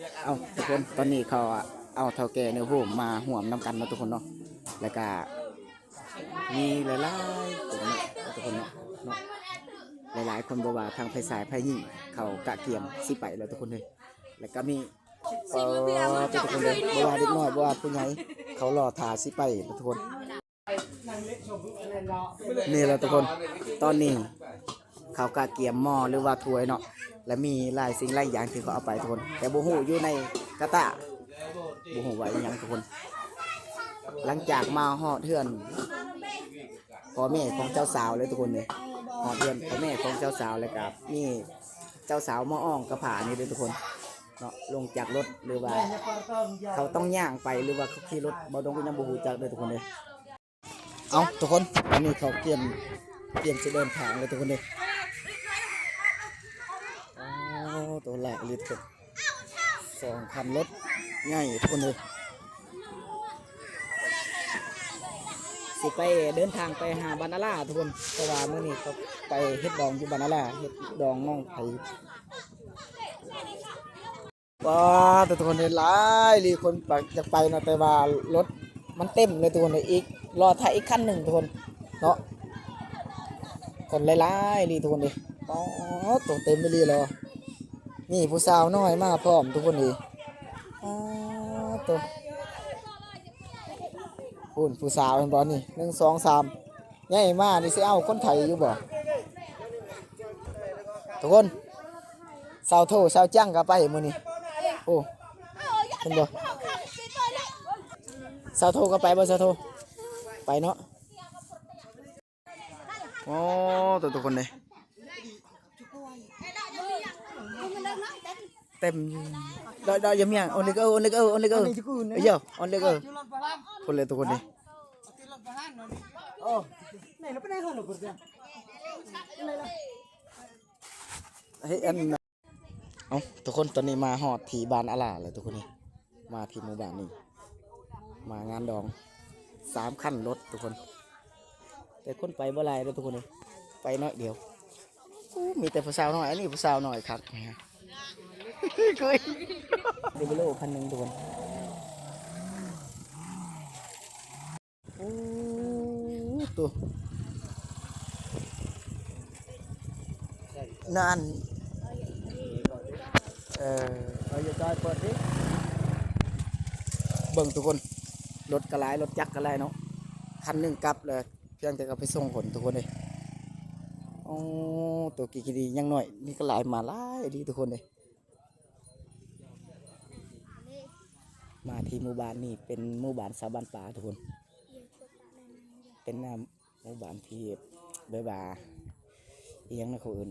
ເອົາທຸກຄົນ ຕອນນີ້ເຂົາເອົາເຖົ້າແກ່ໃນໂຮມມາຮ່ວມນຳກັນເນາະທຸກຄົນເນາະ ແລ້ວກະມີຫຼາຍໆຄົນເນາະທຸກຄົນເນາະ ເນາະ ຫຼາຍໆຄົນ ບໍ່ວ່າທັງຝ່າຍຊາຍຝ່າຍຍິງ ເຂົາກະກຽມຊິໄປແລ້ວທຸກຄົນເອີຍ ແລ້ວກະມີ ເອີ ທຸກຄົນເອີຍ ບໍ່ວ່າເດັກນ້ອຍ ບໍ່ວ່າຜູ້ໃຫຍ່ ເຂົາລໍຖ້າຊິໄປແລ້ວທຸກຄົນ. ນີ້ແຫຼະທຸກຄົນ ຕອນນີ້ເຂົາກະກຽມໝໍ້ ຫຼືວ່າຖ້ວຍເນາະ ແລະມີຫຼາຍສິ່ງຫຼາຍຢ່າງທີ່ເຂົາເອົາໄປທຸກຄົນ ແຕ່ບໍ່ຮູ້ຢູ່ໃນກະຕະ ບໍ່ຮູ້ວ່າອີ່ຫຍັງທຸກຄົນ. ຫຼັງຈາກມາຮອດເຮືອນພໍ່ແມ່ຂອງເຈົ້າສາວແລ້ວທຸກຄົນເອີຍ ຮອດເຮືອນພໍ່ແມ່ຂອງເຈົ້າສາວ ແລ້ວກະມີເຈົ້າສາວມາອ້ອງກະຜ້ານີ້ເດີທຸກຄົນເນາະ ລົງຈາກລົດ ຫຼືວ່າເຂົາຕ້ອງຍ່າງໄປ ຫຼືວ່າເຂົາຂີ່ລົດ ບ່າວດົງກະຍັງບໍ່ຮູ້ຈັກເດີທຸກຄົນເດີ. ເອົ້າ ທຸກຄົນ ຕອນນີ້ເຂົາກຽມ ກຽມຊິເດີນທາງແລ້ວທຸກຄົນເດີ. ໂອ້ ໂຕຫຼາຍອີ່ຫຼີທຸກຄົນ ສອງຄັນລົດໃຫຍ່ທຸກຄົນເດີ ຊິໄປເດີນທາງໄປຫາບ້ານອາລາທຸກຄົນ ເພາະວ່າມື້ນີ້ເຂົາໄປເຮັດດອງຢູ່ບ້ານອາລາ ເຮັດດອງນ້ອງໄຜ. ວ້າ ແຕ່ທຸກຄົນເຫັນຫຼາຍອີ່ຫຼີ ຄົນໄປ ຢາກໄປເນາະ ແຕ່ວ່າລົດມັນເຕັມເລີຍທຸກຄົນເອີຍ ອີກລໍຖ້າອີກຄັນໜຶ່ງທຸກຄົນເນາະ ຄົນຫຼາຍໆອີ່ຫຼີທຸກຄົນເອີຍ. ອໍ ໂຕເຕັມອີ່ຫຼີແລ້ວ ມີຜູ້ສາວນ້ອຍມາພ້ອມທຸກຄົນເອີຍ. ອໍ ໂຕ ພຸ້ນຜູ້ສາວເຫັນບໍ່ນີ້ ໜຶ່ງ ສອງ ສາມ ໃຫຍ່ມານີ້ຊິເອົາຄົນໄທຢູ່ບໍ່? ທຸກຄົນ ສາວໂທ ສາວຈັງກໍໄປມື້ນີ້. ໂອ້ ເຫັນບໍ່? ສາວໂທກໍໄປບໍ່? ສາວໂທໄປເນາະ. ໂອ້ ທຸກຄົນເດ້ ເຕັມ. ດອກ ດອກ ຢ່າມຽງ ໂອນເລັກເອີ ໂອນເລັກເອີ ໂອນເລັກເອີ ເອີ ໂອນເລັກເອີ ພຸ້ນເລີຍທຸກຄົນເດ້. ເຮີ້ຍ ອັນ ເອົ້າ ທຸກຄົນ ຕອນນີ້ມາຮອດທີ່ບ້ານອາລາແລ້ວທຸກຄົນເອີຍ ມາທີ່ໝູ່ບ້ານນີ້ ມາງານດອງ ສາມຄັນລົດທຸກຄົນ ແຕ່ຄົນໄປບໍ່ຫຼາຍເດີທຸກຄົນເອີຍ ໄປໜ້ອຍດຽວ. ໂອ້ ມີແຕ່ຜູ້ສາວນ້ອຍ ອັນນີ້ຜູ້ສາວນ້ອຍຄັກ ເດເວໂລຄັນໜຶ່ງທຸກຄົນ. ໂອ້ ໂຕ ນັ້ນ ເອີ ເບິ່ງທຸກຄົນ ລົດກໍຫຼາຍ ລົດຈັກກໍຫຼາຍເນາະ ຄັນໜຶ່ງກັບແລ້ວ ພຽງແຕ່ເຂົາໄປສົ່ງຄົນທຸກຄົນເອີຍ. ໂອ້ ໂຕກີ້ໆນີ້ຍັງນ້ອຍ ນີ້ກໍຫຼາຍ ມາຫຼາຍອີ່ຫຼີທຸກຄົນເອີຍ. ມາທີ່ໝູ່ບ້ານນີ້ເປັນໝູ່ບ້ານຊາວບ້ານປ່າທຸກຄົນ ເປັນ ອ່າ ໝູ່ບ້ານທີ່ແບບວ່າອີ່ຫຍັງນະ ເຂົາເອີ້ນ.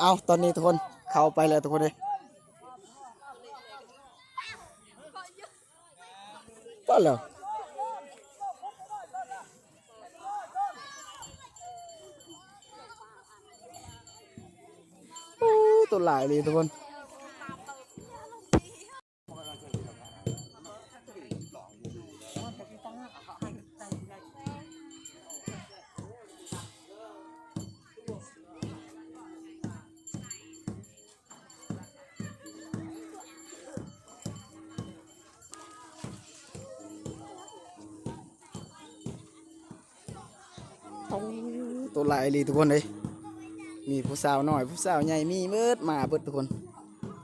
ເອົ້າ ຕອນນີ້ທຸກຄົນ ເຂົ້າໄປແລ້ວທຸກຄົນເອີຍ ໄປແລ້ວ. ໂອ້ ໂຕຫຼາຍອີ່ຫຼີທຸກຄົນ. ໂອ້ ໂຕຫຼາຍອີ່ຫຼີທຸກຄົນເອີຍ ມີຜູ້ສາວນ້ອຍ ຜູ້ສາວໃຫຍ່ ມີເບິດ ມາເບິດທຸກຄົນ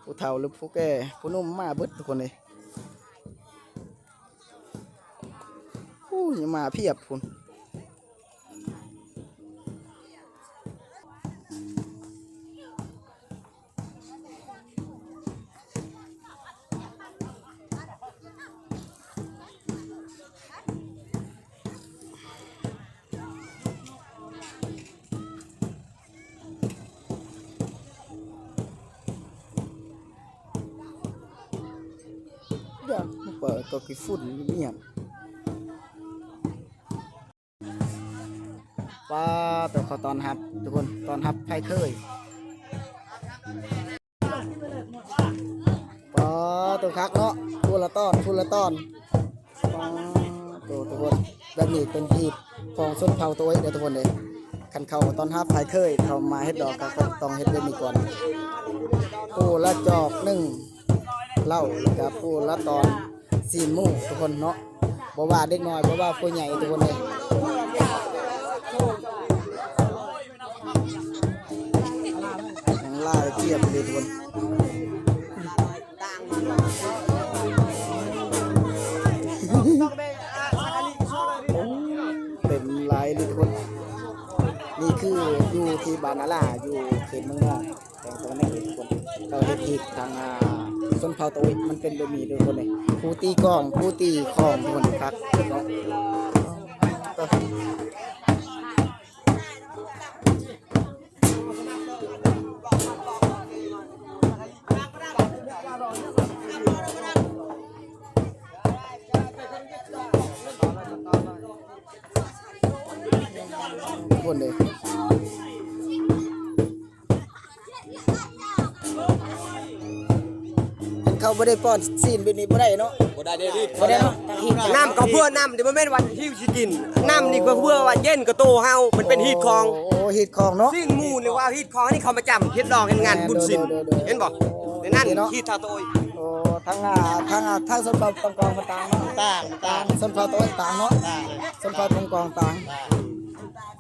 ຜູ້ເຖົ້າຫຼືຜູ້ແກ່ ຜູ້ໜຸ່ມ ມາເບິດທຸກຄົນເອີຍ. ໂອ້ ຍັງມາພຽບພຸ້ນ. ຢ່າມາເປີດກໍຂີ້ຝຸ່ນມຽນ. ປາໂຕ ເຂົາຕ້ອນຮັບທຸກຄົນ ຕ້ອນຮັບໄພເຄີຍ. ປາໂຕ ຄັກເນາະ ພຸ້ນລະຕ້ອນ ພຸ້ນລະຕ້ອນ. ປາໂຕ ທຸກຄົນ ແບບນີ້ເປັນຮີດຂອງຊົນເຜົ່າໂຕໂອ້ຍເດີທຸກຄົນເດີ. ຄັນເຂົາຕ້ອນຮັບໃຜເຄີຍເຂົ້າມາເຮັດດອກ ກໍຕ້ອງເຮັດແບບນີ້ກ່ອນ. ຜູ້ລະຈອກໜຶ່ງເຫຼົ້າ ແລ້ວກໍຜູ້ລະຕອນສີ່ໝູ່ທຸກຄົນເນາະ. ບໍ່ວ່າເດັກນ້ອຍ ບໍ່ວ່າຜູ້ໃຫຍ່ທຸກຄົນເດ້. ຍັງຫຼາຍຈຽບເລີຍທຸກຄົນ. ເຕັມຫຼາຍເລີຍທຸກຄົນ. ນີ້ຄືຢູ່ທີ່ບ້ານອາລາ ຢູ່ເຂດເມືອງນອງ ແຂວງສະຫວັນນະເຂດທຸກຄົນ. ເຂົາເຮັດຮີດທາງ ອ່າ ຊົນເຜົ່າໂຕໂອ້ຍ ມັນເປັນແບບນີ້ເດີທຸກຄົນເດ້. ຜູ້ຕີກອງ ຜູ້ຕີຂອງທຸກຄົນ ຄັກເນາະ. ຄົນເດ້ ຄັນເຂົາບໍ່ໄດ້ປ້ອນຊີ້ນແບບນີ້ບໍ່ໄດ້ເນາະ. ບໍ່ໄດ້ເດ້ ບໍ່ໄດ້ເນາະ. ນ້ຳກໍເພື່ອນ້ຳ ນີ້ບໍ່ແມ່ນວ່າຫິວຊິກິນ. ນ້ຳນີ້ກໍເພື່ອວ່າເຢັນກັບໂຕເຮົາ ມັນເປັນຮີດຂອງ. ໂອ້ ຮີດຂອງເນາະ. ຊີ້ນໝູ່ນີ້ວ່າຮີດຂອງ ອັນນີ້ເຂົາມາຈ້ຳເຮັດດອກເຮັດງານບຸນສິນ. ໂດຍໆໆໆ. ເຫັນບໍ່? ໂອ້ ໃນນັ້ນ ນີ້ເນາະ ຮີດທາງໂຕໂອ້ຍ. ໂອ້ ທາງ ອ່າ ທາງ ອ່າ ທາງຊົນເຜົ່າຕອງກອງຕ່າງເນາະ. ຕ່າງ ຕ່າງ ຊົນເຜົ່າໂຕໂອ້ຍຕ່າງເນາະ. ຊົນເຜົ່າຕອງກອງຕ່າງ.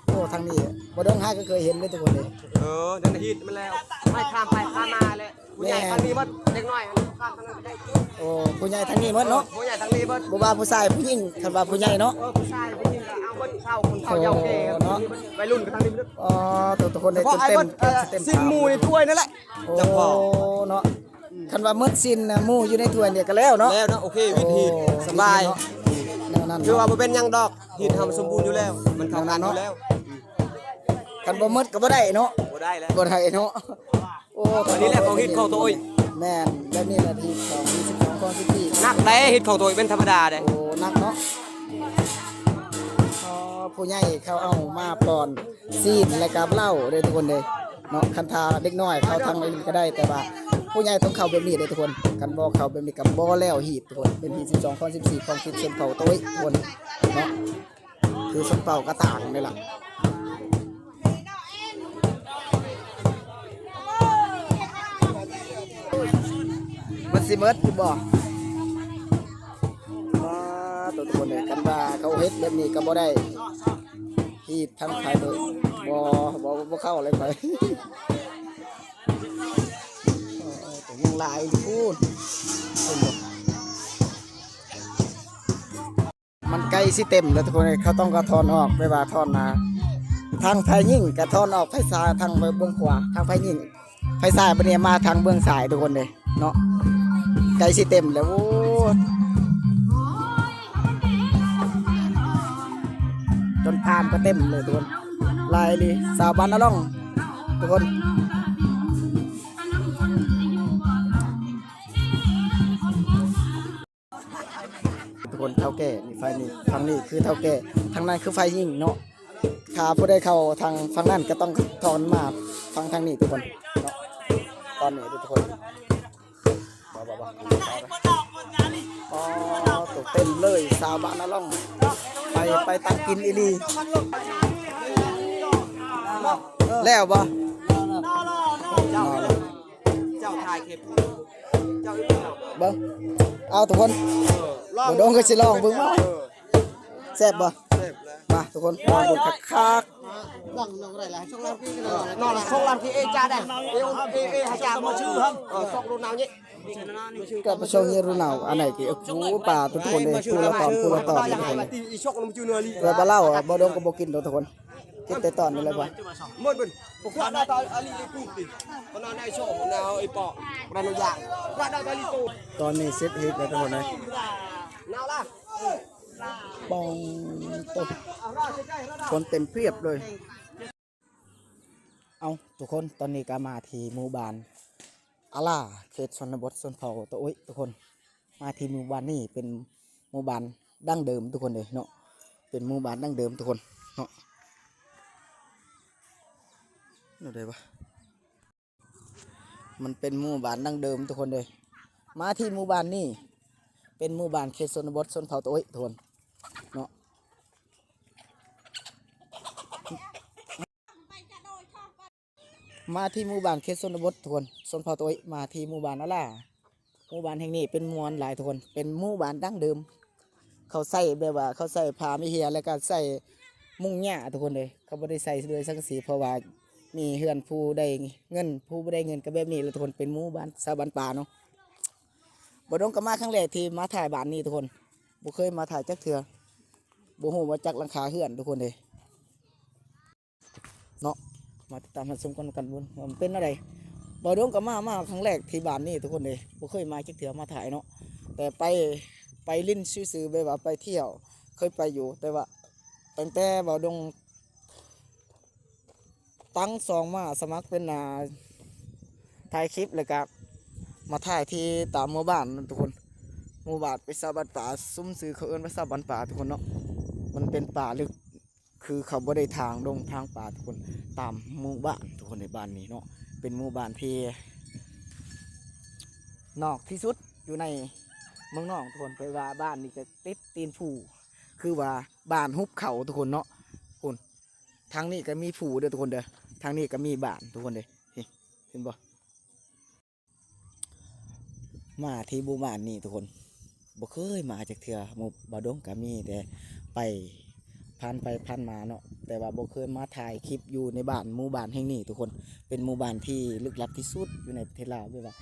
ໂອ້ ທາງນີ້ບໍ່ເດີນຫາກໍເຄີຍເຫັນເດ້ທຸກຄົນເດ້. ເອີ ນັ້ນຮີດມັນແລ້ວ ໃຫ້ຂ້າມໄປຂ້າມມາແຫຼະ. ຜູ້ໃຫຍ່ທາງນີ້ໝົດ ເດັກນ້ອຍຂ້າມທາງນັ້ນໄປໄດ້. ໂອ້ ຜູ້ໃຫຍ່ທາງນີ້ໝົດເນາະ. ຜູ້ໃຫຍ່ທາງນີ້ໝົດ ບໍ່ວ່າຜູ້ຊາຍຜູ້ຍິງ ຄັນວ່າຜູ້ໃຫຍ່ເນາະ. ເອີ ຜູ້ຊາຍຜູ້ຍິງກໍເອົາເບິດ ເຖົ້າຄົນເຖົ້າ ໂອ້ ເຖົ້າແກ່ເນາະ. ວັຍລຸ້ນກໍທາງນີ້ໝົດ. ອໍ ໂຕ ໂຕຄົນໄດ້ເຕັມໆ ເອີ ເຕັມ ສິ້ນໝູ່ໃນຖ້ວຍນັ້ນແຫຼະ. ໂອ້ ເນາະ ຄັນວ່າໝົດສິ້ນນະ ໝູ່ຢູ່ໃນຖ້ວຍນີ້ກໍແລ້ວເນາະ. ແລ້ວເນາະ. ໂອເຄ ວິດຮີດ ໂອ້ ສະບາຍ ແນວນັ້ນ ຖືວ່າບໍ່ເປັນຫຍັງດອກ. ຮີດເຮົາມັນສົມບູນຢູ່ແລ້ວ ມັນເຂົ້າກັນຢູ່ແລ້ວ. ຄັນບໍ່ໝົດກໍບໍ່ໄດ້ເນາະ. ບໍ່ໄດ້ແລ້ວ ບໍ່ໄດ້ເນາະ. ໂອ້ ອັນນີ້ແຫຼະຂອງຮີດຂອງໂຕໂອ້ຍ. ແມ່ນ ແບບນີ້ແຫຼະຮີດຂອງ ຮີດສິບສອງ ຂອງສິບສີ່. ໜັກເດ້ ຮີດຂອງໂຕໂອ້ຍ ເປັນທຳມະດາເດ້. ໂອ້ ໜັກເນາະ. ອໍ ຜູ້ໃຫຍ່ເຂົາເອົາມາປ້ອນຊີ້ນ ແລະກະເຫຼົ້າເດ້ທຸກຄົນເດ້ເນາະ. ຄັນຖ້າເດັກນ້ອຍເຂົ້າທາງອື່ນກໍໄດ້ ແຕ່ວ່າຜູ້ໃຫຍ່ຕ້ອງເຂົ້າແບບນີ້ເດ້ທຸກຄົນ. ຄັນບໍ່ເຂົ້າແບບນີ້ກໍບໍ່ແລ້ວຮີດທຸກຄົນ. ເປັນຮີດສິບສອງ ຂອງສິບສີ່ ຂອງຮີດຊົນເຜົ່າໂຕໂອ້ຍທຸກຄົນເນາະ. ຄືຊົນເຜົ່າກະຕ່າງນີ້ລະ ມັນຊິໝົດຢູ່ບໍ່? ວ້າ ໂຕ ທຸກຄົນເອີຍ ຄັນວ່າເຂົາເຮັດແບບນີ້ກໍບໍ່ໄດ້ ຮີດທາງໄທເລີຍ. ບໍ່ ບໍ່ ບໍ່ເຂົ້າເລີຍຂ້ອຍ. ໂອ້ ໂຕຍັງຫຼາຍຢູ່ພຸ້ນ ເຫັນບໍ່? ມັນໃກ້ຊິເຕັມແລ້ວທຸກຄົນເອີຍ. ເຂົາຕ້ອງກະຖອນອອກ ແບບວ່າຖອນ ອ່າ ທາງຝ່າຍຍິງກະຖອນອອກໄຟຊ້າຍທາງເບື້ອງຂວາ ທາງຝ່າຍຍິງ ໄຟຊ້າຍ ບັດນີ້ມາທາງເບື້ອງຊ້າຍທຸກຄົນເດ້ເນາະ. ໃກ້ຊິເຕັມແລ້ວ ໂອ້ ຈົນພາມກະເຕັມເລີຍທຸກຄົນ. ຫຼາຍອີ່ຫຼີ ຊາວບ້ານນາລ່ອງທຸກຄົນ. ທຸກຄົນ ເຖົ້າແກ່ນີ້ ຝ່າຍນີ້ ຝັ່ງນີ້ຄືເຖົ້າແກ່ ທາງນັ້ນຄືຝ່າຍຍິງເນາະ. ຖ້າຜູ້ໃດເຂົ້າທາງຝັ່ງນັ້ນກໍຕ້ອງຖອນມາຟັງທາງນີ້ທຸກຄົນເນາະ. ຕອນນີ້ທຸກຄົນ ອໍ ໂຕເຕັມເລີຍ ຊາວບ້ານນາລ່ອງ ໄປ ໄປຕັກກິນອີ່ຫຼີ. ແລ້ວບໍ່? ເຈົ້າຖ່າຍຄລິບ ເຈົ້າອີກແລ້ວ ເບິ່ງ ເອົາທຸກຄົນ ເອີ ລອງ ບໍ່ດົງກໍຊິລອງເບິ່ງວ່າ ເອີ ແຊບບໍ່? ແຊບແລ້ວ ມາທຸກຄົນ ລອງເບິ່ງຄັກໆ. ນອນສອງລ້ານກີເອຈາໄດ້ ເອ ເອ ເອ ໃຫ້ຈານບໍ່ຊື່ ເອີ ສອງໂລນາວນີ້ ກະປະຊົງເຍຣູນາວ ອັນໃດທີ່ ໂອ້ ປາທຸກຄົນເດ້ ຜູ້ລະຕອນ ຜູ້ລະຕອນທຸກຄົນເດ້. ແຕ່ວ່າເຫຼົ້າ ບໍ່ດົງກໍບໍ່ກິນດອກທຸກຄົນ ກິນແຕ່ຕອນນີ້ແຫຼະວ່າ ໝົດເບິດ ບໍ່ຄວນໄດ້ຕອນອາລີກູຕິ ປະນານາຍໂຊ ນາວໄອ້ປອກ ປະນານາຍາ ຄວນໄດ້ຕອນນີ້ໂຕ. ຕອນນີ້ສິບຮີດແລ້ວທຸກຄົນເອີຍ ນາວລະ ປອງໂຕ ຄົນເຕັມພຽບເລີຍ. ເອົ້າ ທຸກຄົນ ຕອນນີ້ກໍມາທີ່ໝູ່ບ້ານອາລາ ເຂດຊົນນະບົດຊົນເຜົ່າໂຕໂອ້ຍທຸກຄົນ. ມາທີ່ໝູ່ບ້ານນີ້ເປັນໝູ່ບ້ານດັ້ງເດີມທຸກຄົນເອີຍເນາະ ເປັນໝູ່ບ້ານດັ້ງເດີມທຸກຄົນເນາະ. ແນວໃດວະ? ມັນເປັນໝູ່ບ້ານດັ້ງເດີມທຸກຄົນເອີຍ. ມາທີ່ໝູ່ບ້ານນີ້ ເປັນໝູ່ບ້ານເຂດຊົນນະບົດຊົນເຜົ່າໂຕໂອ້ຍທຸກຄົນເນາະ. ມາທີ່ໝູ່ບ້ານເຂດຊົນນະບົດທຸກຄົນ, ຊົນເຜົ່າໂຕະໂອຍ ມາທີ່ໝູ່ບ້ານອາລາ. ໝູ່ບ້ານແຫ່ງນີ້ເປັນມ່ວນຫຼາຍທຸກຄົນ, ເປັນໝູ່ບ້ານດັ້ງເດີມ. ເຂົາໃຊ້ແບບວ່າເຂົາໃຊ້ຜ້າໄມ້ເຫືອ ແລ້ວກໍໃຊ້ມຸງຫຍ້າທຸກຄົນເອີຍ. ເຂົາບໍ່ໄດ້ໃຊ້ດ້ວຍສັງກະສີ ເພາະວ່າມີເຮືອນຜູ້ໄດ້ເງິນ, ຜູ້ບໍ່ໄດ້ເງິນກໍແບບນີ້ແຫຼະທຸກຄົນ. ເປັນໝູ່ບ້ານຊາວບ້ານປ່າເນາະ. ບ່າວດົງກໍມາຄັ້ງແລກທີ່ມາຖ່າຍບ້ານນີ້ທຸກຄົນ, ບໍ່ເຄີຍມາຖ່າຍຈັກເທື່ອ, ບໍ່ຮູ້ວ່າຈັກຫຼັງຄາເຮືອນທຸກຄົນເອີຍ. ເນາະ ມາຕິດຕາມຮັບຊົມກັນ ກັນເບິ່ງວ່າມັນເປັນແນວໃດ. ບ່າວດົງກໍມາ ມາຄັ້ງແລກທີ່ບ້ານນີ້ທຸກຄົນເອີຍ, ບໍ່ເຄີຍມາຈັກເທື່ອ ມາຖ່າຍເນາະ. ແຕ່ໄປ ໄປຫຼິ້ນຊື່ໆ ແບບວ່າໄປທ່ຽວ ເຄີຍໄປຢູ່, ແຕ່ວ່າຕັ້ງແຕ່ບ່າວດົງຕັ້ງຊ່ອງມາສະໝັກເປັນ ອ່າ ຖ່າຍຄລິບ ແລ້ວກະມາຖ່າຍທີ່ຕາມໝູ່ບ້ານທຸກຄົນ. ໝູ່ບ້ານເປັນຊາວບ້ານປ່າ, ສົມຊື່ເຂົາເອີ້ນວ່າຊາວບ້ານປ່າທຸກຄົນເນາະ. ມັນເປັນປ່າລຶກ ຄືເຂົາບໍ່ໄດ້ທາງດົງທາງປ່າທຸກຄົນ, ຕາມໝູ່ບ້ານທຸກຄົນໃນບ້ານນີ້ເນາະ. ເປັນໝູ່ບ້ານທີ່ນອກທີ່ສຸດຢູ່ໃນເມືອງນອງທຸກຄົນ, ແປວ່າບ້ານນີ້ຈະຕິດຕີນພູ, ຄືວ່າບ້ານຫຸບເຂົາທຸກຄົນເນາະ. ພຸ້ນ ທາງນີ້ກໍມີພູເດີທຸກຄົນເດີ, ທາງນີ້ກໍມີບ້ານທຸກຄົນເດີ. ເຫັນບໍ່? ມາທີ່ໝູ່ບ້ານນີ້ທຸກຄົນ, ບໍ່ເຄີຍມາຈັກເທື່ອ. ໝູ່ ບ່າວດົງກໍມີແຕ່ໄປ ຜ່ານໄປຜ່ານມາເນາະ, ແຕ່ວ່າບໍ່ເຄີຍມາຖ່າຍຄລິບຢູ່ໃນບ້ານ ໝູ່ບ້ານແຫ່ງນີ້ທຸກຄົນ. ເປັນໝູ່ບ້ານທີ່ລຶກລັບທີ່ສຸດຢູ່ໃນປະເທດລາວ, ແບບວ່າ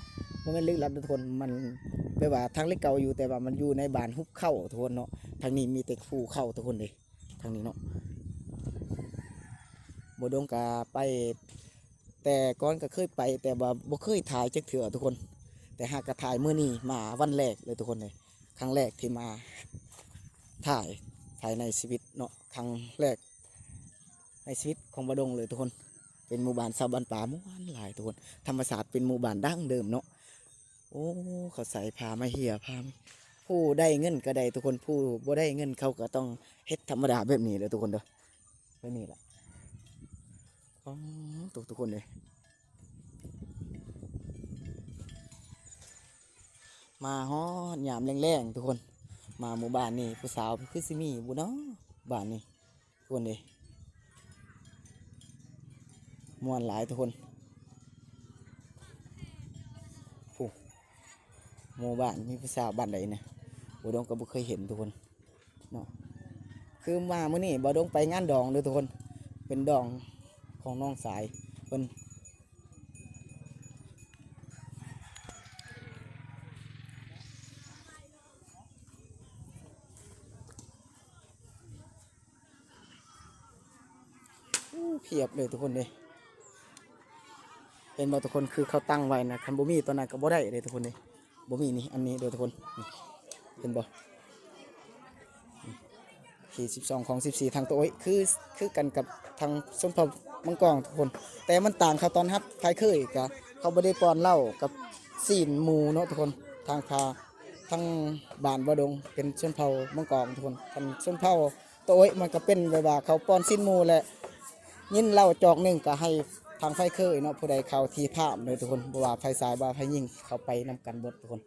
ບໍ່ແມ່ນລຶກລັບເດີທຸກຄົນ, ມັນແບບວ່າທາງເລກເກົ່າຢູ່, ແຕ່ວ່າມັນຢູ່ໃນບ້ານຫຸບເຂົາທຸກຄົນເນາະ. ທາງນີ້ມີແຕ່ພູເຂົາທຸກຄົນເດ້. ທາງນີ້ເນາະ ບ່າວດົງກະໄປ ແຕ່ກ່ອນກະເຄີຍໄປ ແຕ່ວ່າບໍ່ເຄີຍຖ່າຍຈັກເທື່ອທຸກຄົນ, ແຕ່ຫາກະຖ່າຍມື້ນີ້ມາວັນແລກເລີຍທຸກຄົນເລີຍ. ຄັ້ງແລກທີ່ມາຖ່າຍພາຍໃນຊີວິດເນາະ, ຄັ້ງແລກໃນຊີວິດຂອງບ່າວດົງເລີຍທຸກຄົນ. ເປັນໝູ່ບ້ານຊາວບ້ານປ່າມ່ວນຫຼາຍທຸກຄົນ, ທຳມະຊາດເປັນໝູ່ບ້ານດັ້ງເດີມເນາະ. ໂອ້ ເຂົາໃສ່ຜ້າໄມ້ເຫືອ ຜ້າ ຜູ້ໄດ້ເງິນກໍໄດ້ທຸກຄົນ, ຜູ້ບໍ່ໄດ້ເງິນເຂົາກໍຕ້ອງເຮັດທຳມະດາແບບນີ້ແຫຼະທຸກຄົນເດີ. ແບບນີ້ລະ ອໍ ທຸກ ທຸກຄົນເອີຍ. ມາຮອດຍາມແລງໆ ທຸກຄົນ, ມາໝູ່ບ້ານນີ້ ຜູ້ສາວຄືຊິມີບໍ່ເນາະ ບ້ານນີ້. ທຸກຄົນເດ້ ມ່ວນຫຼາຍທຸກຄົນ. ຜູ້ ໝູ່ບ້ານມີຜູ້ສາວບ້ານໃດນະ ບໍ່ ດົງກໍບໍ່ເຄີຍເຫັນທຸກຄົນເນາະ. ຄືມາມື້ນີ້ບ່າວດົງໄປງານດອງເດີທຸກຄົນ, ເປັນດອງຂອງນ້ອງຊາຍເພິ່ນ. ໂອ້ ພຽບເລີຍທຸກຄົນເດ້ ເຫັນບໍ່ທຸກຄົນ? ຄືເຂົາຕັ້ງໄວ້ນະ ຄັນບໍ່ມີຕົວນັ້ນກໍບໍ່ໄດ້ເດ້ທຸກຄົນເດ້. ບໍ່ມີນີ້ ອັນນີ້ເດີທຸກຄົນ ນີ້ ເຫັນບໍ່? ທີສິບສອງ ຂອງສິບສີ່ ທາງໂຕະໂອຍ ຄື ຄືກັນກັບທາງຊົນເຜົ່າມັງກອງທຸກຄົນ, ແຕ່ມັນຕ່າງເຂົາຕອນຮັບໄຟເຄີຍ ກະເຂົາບໍ່ໄດ້ປ້ອນເຫຼົ້າກັບຊີ້ນໝູເນາະທຸກຄົນ. ທາງພາ ທາງບ້ານບໍ່ດົງເປັນຊົນເຜົ່າມັງກອງທຸກຄົນ, ຄັນຊົນເຜົ່າໂຕະໂອຍ ມັນກະເປັນແບບວ່າເຂົາປ້ອນຊີ້ນໝູ ແລະ ຍິນເຫຼົ້າຈອກໜຶ່ງກະໃຫ້ທາງໄຟເຄີຍເນາະ, ຜູ້ໃດເຂົ້າທີ່ພາມເດີທຸກຄົນ, ບໍ່ວ່າໄຟຊາຍ ບໍ່ວ່າໄຟຍິງ ເຂົ້າໄປນຳກັນເບິດທຸກຄົນ.